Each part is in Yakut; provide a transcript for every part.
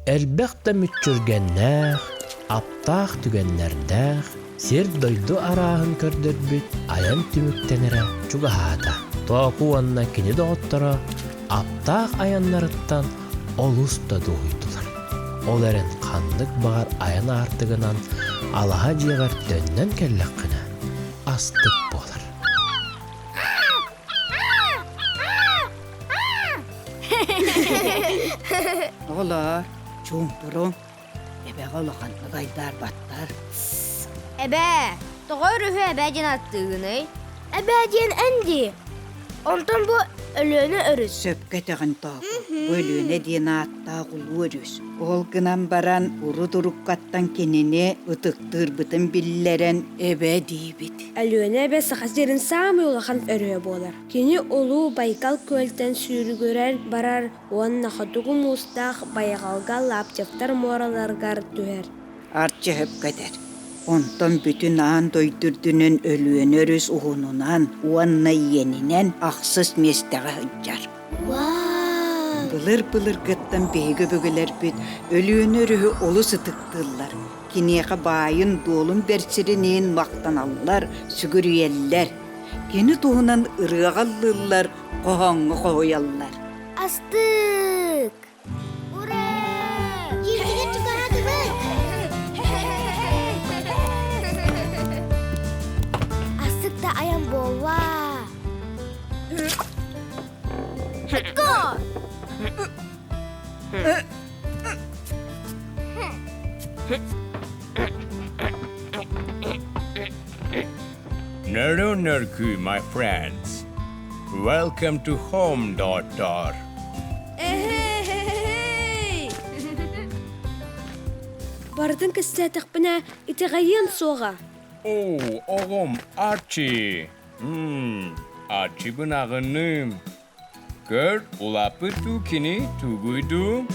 Элбэх да мүччүргэннээх, аптаах түгэннэрдээх, сир-дойду арааһын көрдөрбүт айан түмүктэнэрэ чугаһаата. Тооку уонна кини доҕотторо аптаах айаннарыттан олус да дуоһуйдулар. Ол эрэн ханнык баҕар айан аартыгынан алаһа дьиэҕэр төннөн кэллэххинэ астык буолар. Оҕолоор, чуумпуруҥ, эбэҕэ улаханнык айдаарбаттар. Эбээ, тоҕо өрүһү эбээ диэн ааттыыгыный? Эбээ диэн эн дии. Онтон бу Өлүөнэ өрүс. Сөпкө этэҕин Тооку. Бу Өлүөнэ диэн ааттаах улуу өрүс. Ол гынан баран урут-уруккаттан кинини ытыктыырбытын биллэрэн эбэ диибит. Өлүөнэ эбэ Саха сирин саамай улахан өрүһэ буолар. Кини улуу Байкал күөлтэн сүүрүгүрэр барар уонна хотугу муустаах байҕалга Лаптевтар муораларыгар түһэр. Арчы сөпкө этэр. Онтон бүтүн аан дойду үрдүнэн Өлүөнэ өрүс уһунунан уонна иэнинэн ахсыс миэстэҕэ сылдьар. Былыр-былыргыттан биһиги өбүгэлэрбит Өлүөнэ өрүһү олус ытыктыыллар. Киниэхэ баайын-дуолун бэрсириниин махтаналлар, сүгүрүйэллэр. Кини туһунан ырыаҕа ыллыыллар, хоһооҥҥо хоһуйаллар. Астык! Ура! Дьиэтигэр чугаһаатыбыт! Астык да айан буолла! Го! Nörü my friends. Welcome to home, daughter. Барытын кэпсээтэхпинэ, итэҕэйиэн суоҕа. Оо, оҕом Арчи. Мм, Арчибын аҕынным. Көр, улааппыт дуу кини, тугуй дуу?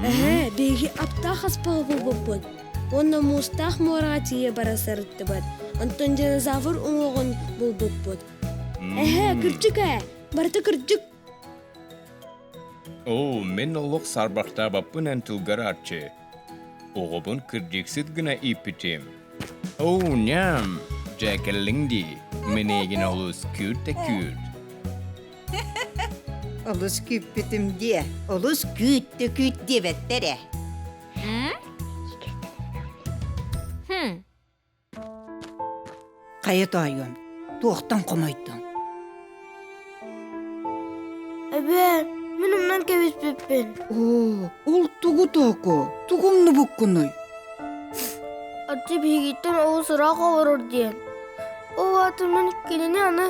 Эһээ, биһиги аптаах аспаҕа булбуппут уонна муустаах муораҕа тиийэ бара сырыттыбыт. Онтон динозавр уҥуоҕун булбуппут. Эһээ, кырдьык ээ, барыта кырдьык. Оо, мин олох сарбахтаабаппын эн тылгар Арчы. Оҕобун кырдьыксыт гына ииппитим. Оо, ньам, дьэ кэллиҥ дии, мин эйигин олус күүт да күүт. Олус күүппүтүм диэ, олус күүт да күүт диэбэттэр ээ. Хайа тоойуом, туохтан хомойдуҥ? Эбээ, мин умнан кэбиспиппин. Оо, ол тугу тооку? Тугу умнубуккунуй? Арчы биһигиттэн олус ыраах олорор диэн. Ол аата мин кинини аны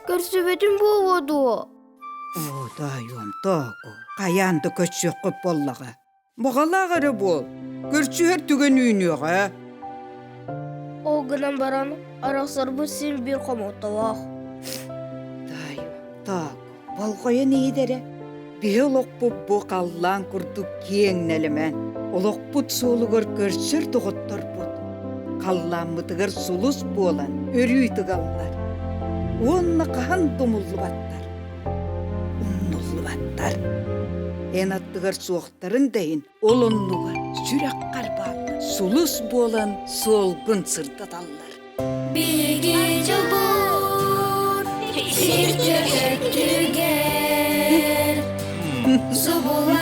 көрсүбэтим буолуо дуо? Оо, тоойуом, тооку, хайаан да көрсүөххүт буоллаҕа. Баҕалаах эрэ буол, көрсүһэр түгэн үүнүөҕэ. Ол гынан баран арахсарбыт син биир хомолтолоох. Таай, так, болҕойон иһит эрэ. Биһи олохпут бу халлаан курдук киэҥ нэлэмэн. Олохпут суолугар көрсөр доҕотторбут. Халлааммытыгар сулус буолан өрүү тыгаллар. Уонна хаһан да умуллубаттар. Умнуллубаттар. Эн аттыгар суохтарын да иһин ол оннугар сүрэххэр бааллар, сулус буолан суолгун сырдаталлар. Биһиги дьолбут сир түгэр, субулар.